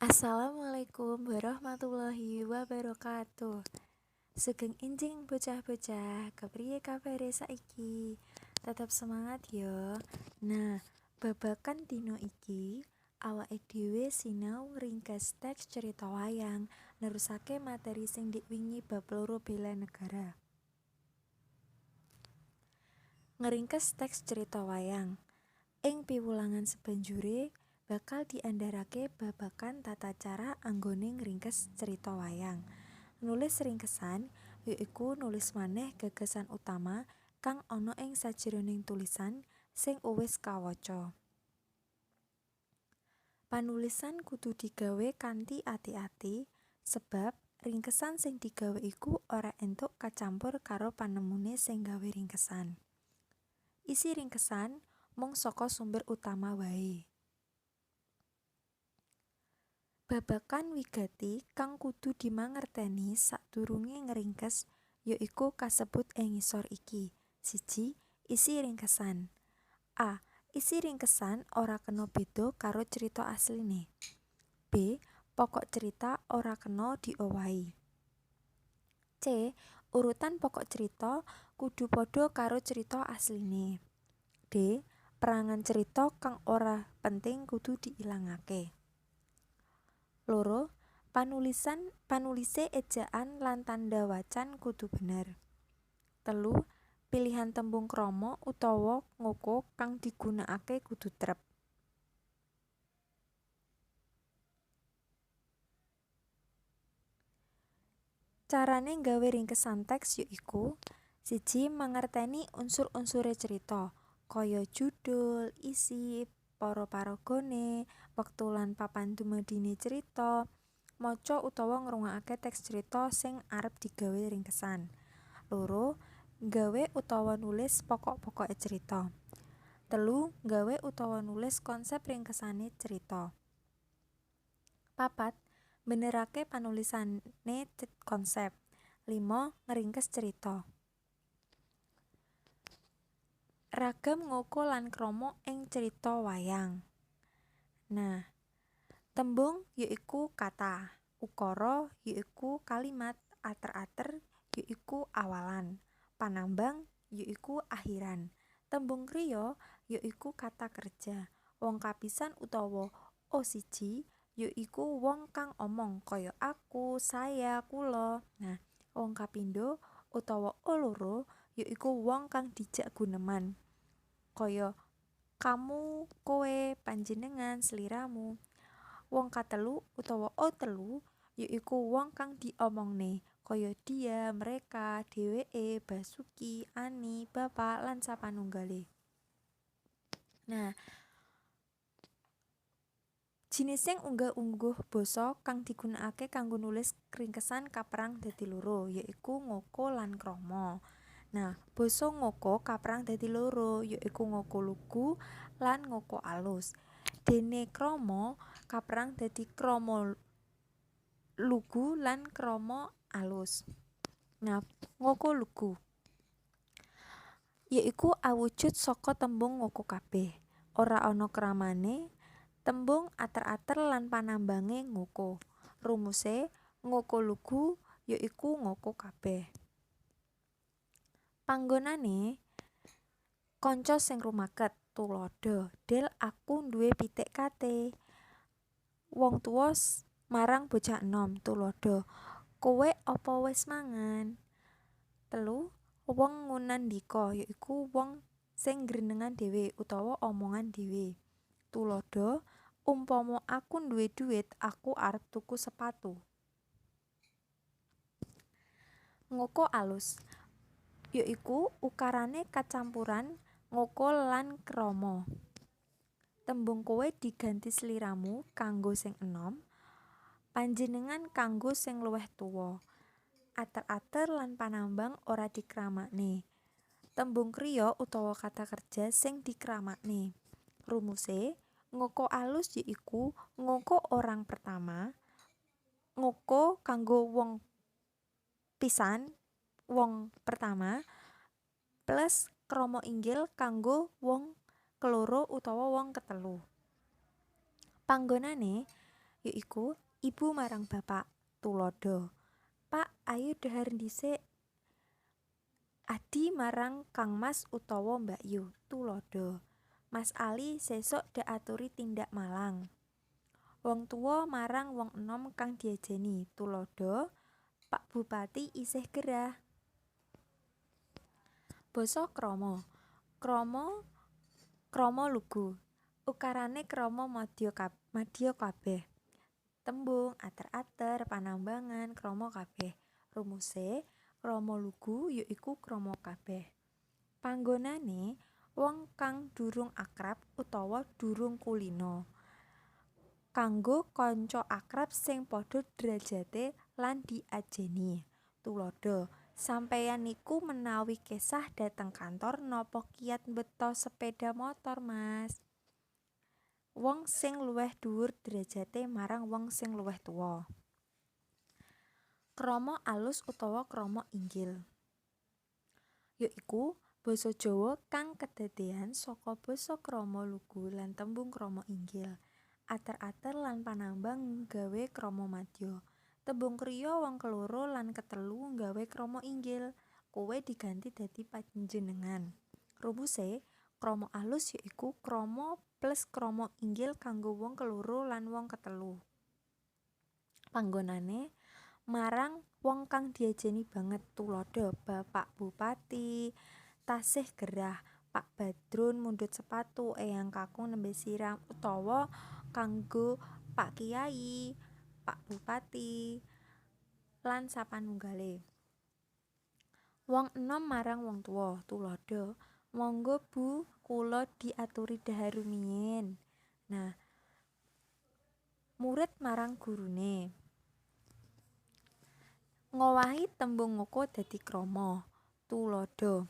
Assalamualaikum warahmatullahi wabarakatuh. Sugeng enjing bocah-bocah, kepriye kabare saiki? Tetap semangat yo. Nah, babakan dino iki awake dhewe sinau ngringkes teks cerita wayang, nerusake materi sing dik wingi bab 2 bela negara. Ngringkes teks cerita wayang. Ing piwulangan sabanjure bakal diandharake babagan tata cara anggone ngringkes cerita wayang. Nulis ringkesan yaiku nulis maneh gagasan utama kang ana ing sajeroning tulisan sing uwis kawaca. Panulisan kudu digawe kanthi ati-ati sebab ringkesan sing digawe iku ora entuk kacampur karo panemune sing gawe ringkesan. Isi ringkesan mung saka sumber utama wae. Babagan wigati kang kudu dimangerteni sadurunge ngringkes ya iku kasebut ing ngisor iki. 1. Isi ringkesan. A. Isi ringkesan ora kena beda karo crita asline. B. Pokok cerita ora kena diowahi. C. Urutan pokok cerita kudu padha karo crita asline. D. Perangan cerita kang ora penting kudu diilangake. 2. Panulisan panulise ejaan lan tanda wacan kudu bener. 3. Pilihan tembung krama utawa ngoko kang digunakake kudu trep. Carane nggawe ringkesan teks ya iku: 1. Mangerteni unsur-unsure cerita, kaya judul, isi, para paragane, wektu lan papan dumadine cerita, maca utawa ngrungokake teks cerita sing arep digawe ringkesan. 2. Nggawe utawa nulis pokok-pokoke cerita. 3. Nggawe utawa nulis konsep ringkesane cerita. 4. Benerake panulisane konsep. 5. Ngringkes cerita. Ragam ngoko lan krama ing cerita wayang. Nah, tembung yaiku kata, ukara yaiku kalimat, ater-ater yaiku awalan, panambang yaiku akhiran. Tembung kriya yaiku kata kerja. Wong kapisan utawa O1 yaiku wong kang omong kaya aku, saya, kula. Nah, wong kapindho utawa O2 yaiku wong kang dijak guneman kaya kamu, kowe, panjenengan, sliramu. Wong katelu utawa O3 yaiku wong kang diomongne kaya dia, mereka, dheweke, Basuki, Ani, bapak, lan sapanunggale. Nah, jinising unggah-ungguh basa kang digunakake kanggo nulis ringkesan kaperang dadi loro, yaiku ngoko lan krama. Nah, basa ngoko kaperang dadi loro, yaiku ngoko lugu lan ngoko alus. Dene krama kaperang dadi krama lugu lan krama alus. Nah, ngoko lugu yaiku awujud saka tembung ngoko kabeh. Ora ana kramane, tembung ater-ater lan panambange ngoko. Rumuse ngoko lugu yaiku ngoko kabeh. Panggonane kanca sing rumaket, tuladha, "Del, aku duwe pitik kate." Wong tuwa marang bocah enom, tuladha, "Kowe apa wis mangan?" 3. Wong ngunandika yaiku wong sing grenengan dhewe utawa omongan dhewe. Tuladha, "Umpama aku duwe dhuwit, aku arep tuku sepatu." Ngoko alus yaiku ukarane kacampuran ngoko lan krama. Tembung kowe diganti sliramu kanggo sing enom, panjenengan kanggo sing luwih tuwa. Ater-ater lan panambang ora dikramakne. Tembung kriya utawa kata kerja sing dikramakne. Rumuse ngoko alus yaiku ngoko orang pertama, ngoko kanggo wong pisan, wong pertama, plus krama inggil kanggo wong keloro utawa wong ketelu. Panggonane Yaiku ibu marang bapak, tuladha. Pak, ayo dhahar dhisik. Adi marang kangmas utawa mbakyu, tuladha. Mas Ali sesuk dak aturi tindak Malang. Wong tuwa marang wong enom kang diajeni, tuladha. Pak Bupati isih gerah. Basa krama. Krama krama lugu. Ukarane krama madya madya kabeh. Tembung ater-ater panambangan krama kabeh. Rumuse krama lugu yaiku krama kabeh. Panggonane wong kang durung akrab utawa durung kulina. Kanggo kanca akrab sing padha drajate lan diajeni. Tuladha, sampeyan niku menawi kesah dhateng kantor napa kiyat mbeta sepeda motor, Mas? Wong sing luwih dhuwur drajate marang wong sing luwih tuwa. Krama alus utawa krama inggil. Yaiku basa Jawa kang kedadean saka basa krama lugu lan tembung krama inggil. Ater-ater lan panambang nggawe krama madya. Tembung kriya wong keloro lan ketelu nggawe krama inggil. Kowe diganti dadi panjenengan. Rumuse krama alus yaiku krama plus krama inggil kanggo wong keloro lan wong ketelu. Panggonane marang wong kang diajeni banget, tuladha Bapak Bupati tasih gerah, Pak Badrun mundhut sepatu, Eyang Kakung nembe siram, utawa kanggo Pak Kiai, Pak Bupati lan sapanunggale. Wong enom marang wong tuwa, tuladha, monggo Bu, kula diaturi dhahar rumiyin. Nah, murid marang gurune. Ngowahi tembung ngoko dadi krama, tuladha.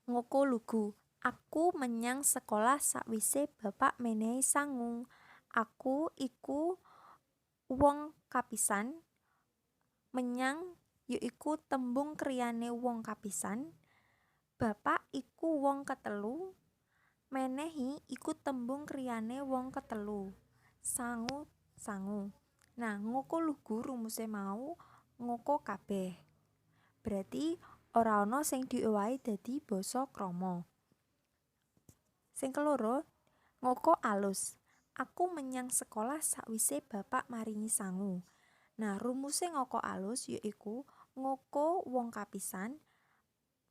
Ngoko lugu, aku menyang sekolah sakwise bapak menehi sangu. Aku iku wong kapisan, menyang yaiku tembung kriyane wong kapisan, bapak iku wong ketelu, menehi iku tembung kriyane wong ketelu, sangu sangu. Nah, ngoko lugu rumuse mau ngoko kabeh. Berarti ora ana sing diowahi dadi basa krama. Sing keloro, ngoko alus. Aku menyang sekolah sakwise bapak maringi sangu. Nah, rumuse ngoko alus yaiku ngoko wong kapisan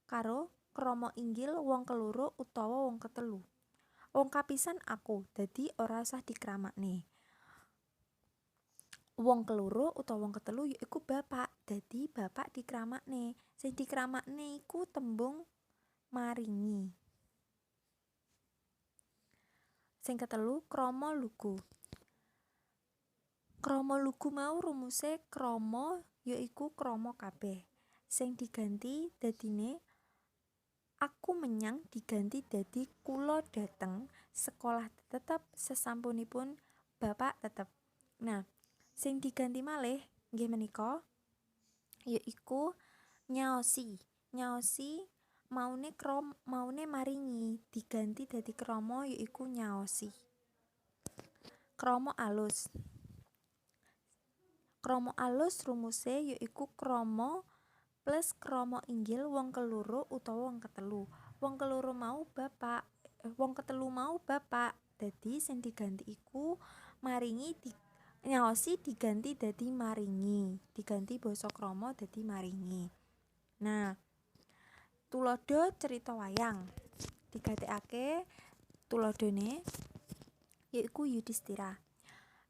karo krama inggil wong keloro utawa wong ketelu. Wong kapisan aku, dadi ora usah dikramakne. Wong keloro utawa wong ketelu yaiku bapak, dadi bapak dikramakne. Sing dikramakne iku tembung maringi. Sing ketelu, krama lugu. Krama lugu mau rumuse krama yaiku krama kabeh. Sing diganti dadine aku menyang diganti dadi kula dateng, sekolah tetep sesampunipun bapak tetep. Nah, sing diganti malih nggih menika yaiku nyaosi. Nyaosi maune maune maringi diganti dadi krama yaiku nyaosi. Krama alus. Krama alus rumuse yaiku krama plus krama inggil wong keloro utawa wong ketelu. Wong keloro mau bapak, wong ketelu mau bapak. Dadi sing diganti iku maringi nyaosi diganti dadi maringi, diganti basa krama dadi maringi. Nah, tuladha cerita wayang digatekake tuladhane yaiku Yudhistira.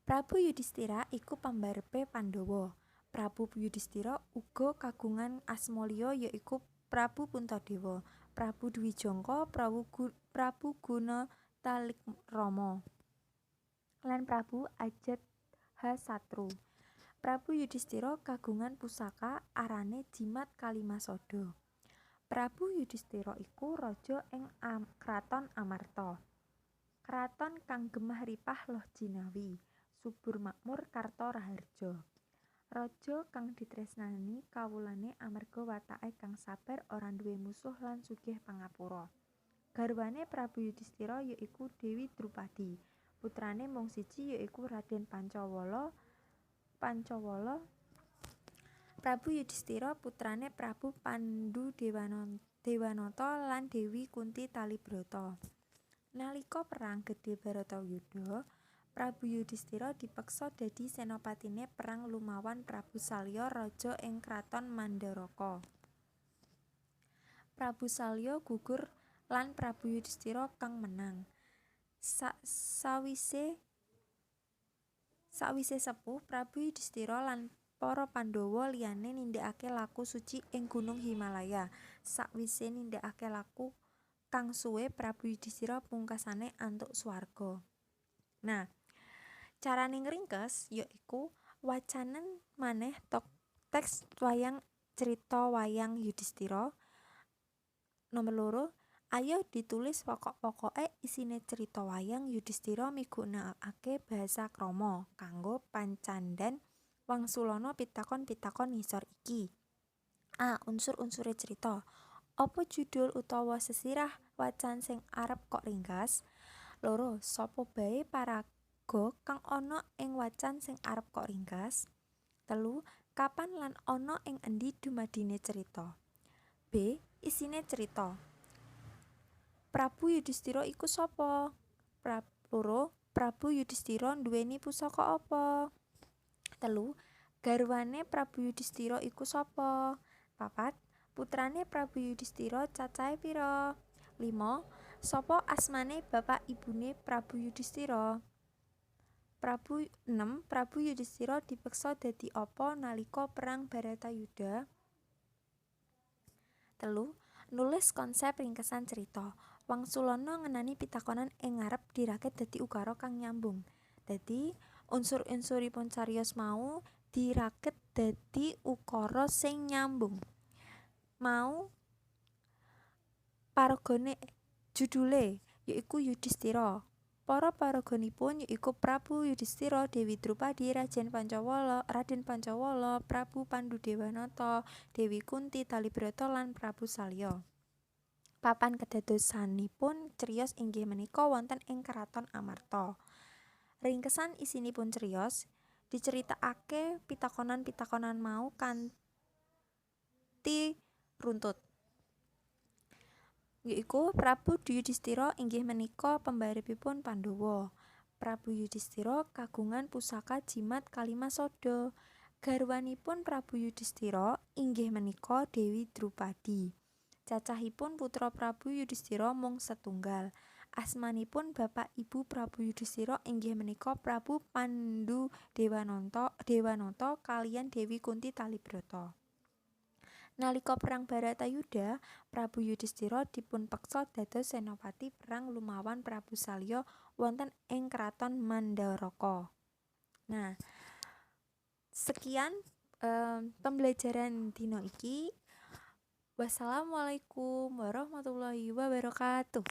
Prabu Yudhistira iku pambarepe Pandhawa. Prabu Yudhistira uga kagungan asma liya yaiku Prabu Puntadewa, Prabu Dwijangka, Prabu Gunatalikrama lan Prabu Ajatasatru. Prabu Yudhistira kagungan pusaka arane Jimat Kalimasada. Prabu Yudhistira iku raja ing Kraton Amarta. Kraton kang gemah ripah loh jinawi, subur makmur karta raharja. Raja kang ditresnani kawulane amarga watake kang sabar, ora duwe musuh lan sugih pangapura. Garwane Prabu Yudhistira yaiku Dewi Drupadi. Putrane mung siji ya iku Raden Pancawala. Pancawala. Prabu Yudhistira putrane Prabu Pandhu Dewanata lan Dewi Kunthi Talibrata. Nalika perang gedhe Bharatayuddha, Prabu Yudhistira dipeksa dadi senopatine perang lumawan Prabu Salya raja ing kraton Mandaraka. Prabu Salya gugur lan Prabu Yudhistira kang menang. Sawise Sawise sepuh, Prabu Yudhistira lan para Pandhawa liyane nindakake laku suci ing Gunung Himalaya. Sawise nindakake laku kang suwe, Prabu Yudhistira pungkasane antuk swarga. Nah, carane ngringkes yaiku wacanen maneh teks wayang cerita wayang Yudhistira. Nomor 2, ayo ditulis pokok-pokoke isine cerita wayang Yudhistira migunakake basa krama kanggo pancandhan wangsulana pitakon-pitakon ngisor iki. A. Unsur-unsure cerita. Apa judul utawa sesirah wacan sing arep kok ringkes? 2. Sapa bae paraga kang ana ing wacan sing arep kok ringkes? 3. Kapan lan ana ing endi dumadine cerita? B. Isine cerita. Prabu Yudhistira iku sapa? 2. Prabu Yudhistira nduweni pusaka apa? 3. Garwane Prabu Yudhistira iku sapa? 4. Putrane Prabu Yudhistira cacahe pira? 5. Sapa asmane bapak ibune Prabu Yudhistira? 6. Prabu Yudhistira dipeksa dadi apa nalika perang Bharatayuddha? 3. Nulis konsep ringkesan cerita. Wangsulana ngenani pitakonan ing ngarep dirakit dadi ukara kang nyambung. Dadi unsur-unsuripun cariyos mau dirakit dadi ukara sing nyambung. Mau paragane judule yaiku Yudhistira. Para paraganipun yaiku Prabu Yudhistira, Dewi Drupadi, Raden Pancawala, Prabu Pandhu Dewanata, Dewi Kunthi Talibrata lan Prabu Salya. Papan kedadosanipun cariyos inggih menika wonten ing Keraton Amarta. Ringkesan isinipun cariyos diceritakake pitakonan-pitakonan mau kanthi runtut. Yaiku Prabu Yudhistira inggih menika pembarepipun Pandhawa. Prabu Yudhistira kagungan pusaka jimat Kalimasada. Garwanipun Prabu Yudhistira inggih menika Dewi Drupadi. Cacahipun putra Prabu Yudhistira mung setunggal. Asmanipun bapak ibu Prabu Yudhistira inggih menika Prabu Pandhu Dewanata kaliyan Dewi Kunthi Talibrata. Nalika perang Bharatayuddha, Prabu Yudhistira dipunpeksa dados senopati perang lumawan Prabu Salya wonten ing Kraton Mandaraka. Nah, sekian pembelajaran dina iki. Wassalamualaikum warahmatullahi wabarakatuh.